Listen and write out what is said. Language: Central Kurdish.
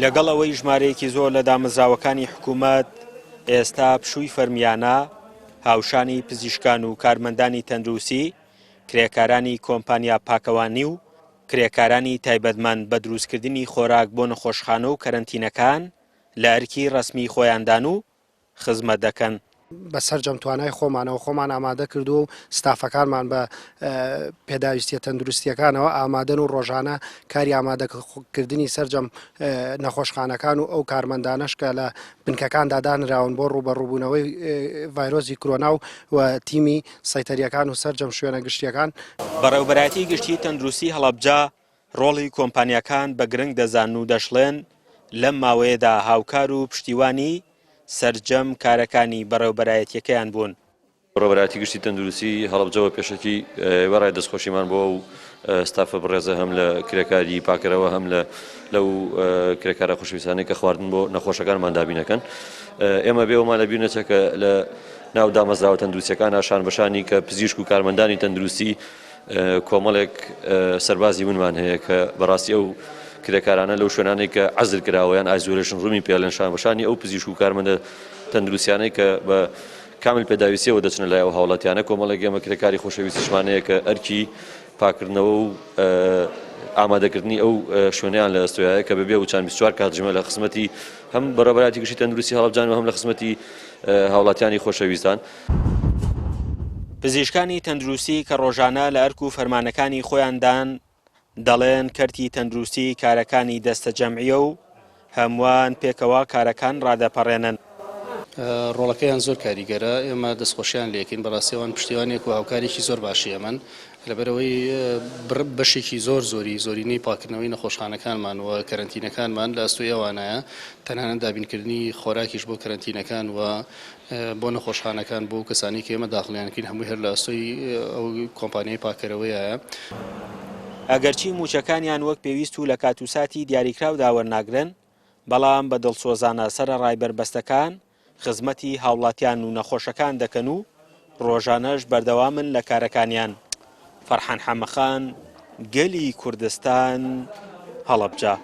لەگەڵ ئەوەی ژمارەیەکی زۆر لە دامەزراوەکانی حکوومەت ئێستا پشووی فەرمییانە، هاوشانی پزیشکان و کارمەندانی تەندروستی، کرێکارانی کۆمپانیا پاکەوانی و کرێکارانی تایبەتمەند بە دروستکردنی خۆراک بۆ نەخۆشخانە و کەرەنتینەکان لە ئەرکی ڕەسمی خۆیاندان و خزمەت دەکەن. بە سەرجەم توانای خۆمانەوە خۆمان ئامادە کردووە و ستافەکانمان بە پێداویستیە تەندروستیەکانەوە ئامادەن و ڕۆژانە کاری ئامادەکردنی سەرجەم نەخۆشخانەکان و ئەو کارمەندانەش کە لە بنکەکاندا دانراون بۆ ڕووبەڕووبوونەوەی ڤایرۆسی کرۆنا و تیمی سەیتەریەکان و سەرجەم شوێنە گشتیەکان. بەڕێوەبەرایەتی گشتی تەندروستی هەڵەبجە ڕۆڵی کۆمپانیاکان بە گرنگ دەزانن و دەشڵێن، لەم ماوەیەدا هاوکار و پشتیوانی سەرجەم کارەکانی بەڕێوەبەرایەتیەکەیان بوون. بەڕێوەبەرایەتی گشتی تەندروستی هەڵەبجەوە پێشەکی وێڕای دەستخۆشیمان بۆ ئەو ستافە بەڕێزە هەم لە کرێکاری پاکەرەوە هەم لە لەو کرێکارە خۆشەویستانەی کە خواردن بۆ نەخۆشەکانمان دابینەکەن ئێمە بێوەمان لەبیر نەچێت کە لە ناو دامەزراوە تەندروستیەکانە شان بەشانی کە پزیشک و کارمەندانی تەندروستی کۆمەڵێک سەربازی ونمان هەیە کە بەڕاستی ئەو کرێکارانە لەو شوێنانەی کە عەزل کراوە یان isolation room ی پێڵێن شان بەشانی ئەو پزیشک و کارمەندە تەندروستیانەی کە بە کامل پێداویستیەوە دەچنە لای ئەو هاوڵاتیانە کۆمەڵێک ئێمە کرێکاری خۆشەویستیشمان هەیە کە ئەرکی پاکردنەوە و ئامادەکردنی ئەو شوێنیان لە ئەستۆیایە کە بەبێ وچان 24 کاتژمێر لە خزمەتی هەم بەڕێوەبەرایەتی گشتی تەندروستی هەڵەبجان و هەم لە خزمەتی هاوڵاتیانی خۆشەویستان. پزیشکانی تەندروستی کە ڕۆژانە لە ئەرک و فەرمانەکانی خۆیاندان، دەڵێن کەرتی تەندروستی کارەکانی دەستەجەمعییە و هەمووان پێکەوە کارەکان ڕادەپەڕێنن. ڕۆڵەکەیان زۆر کاریگەرە، ئێمە دەستخۆشیان لێکەین، بەڕاستی ئەوان پشتیوانێک و هاوکارێکی زۆر باشی ئێمەن، لەبەرئەوەی بەشێکی زۆر زۆری زۆرینەی پاککردنەوەی نەخۆشخانەکانمان و کەرەنتینەکانمان لە ئەستۆی ئەوانایە، تەنانەت دابینکردنی خۆراکیش بۆ کەرەنتینەکان و بۆ نەخۆشخانەکان بۆ ئەو کەسانەی کە ئێمە داخڵیان کەین هەمووی هەر لە ئەستۆی ئەو کۆمپانیای پاککەرەوەیە. ئەگەرچی مووچەکانیان وەک پێویست و لە کات و ساتی دیاریکراودا وەرناگرن، بەڵام بە دڵسۆزانە سەرەڕای بەربەستەکان خزمەتی هاوڵاتیان و نەخۆشەکان دەکەن و ڕۆژانەش بەردەوامن لە کارەکانیان. فەرحان حەمەخان، گەلی کوردستان، هەڵەبجە.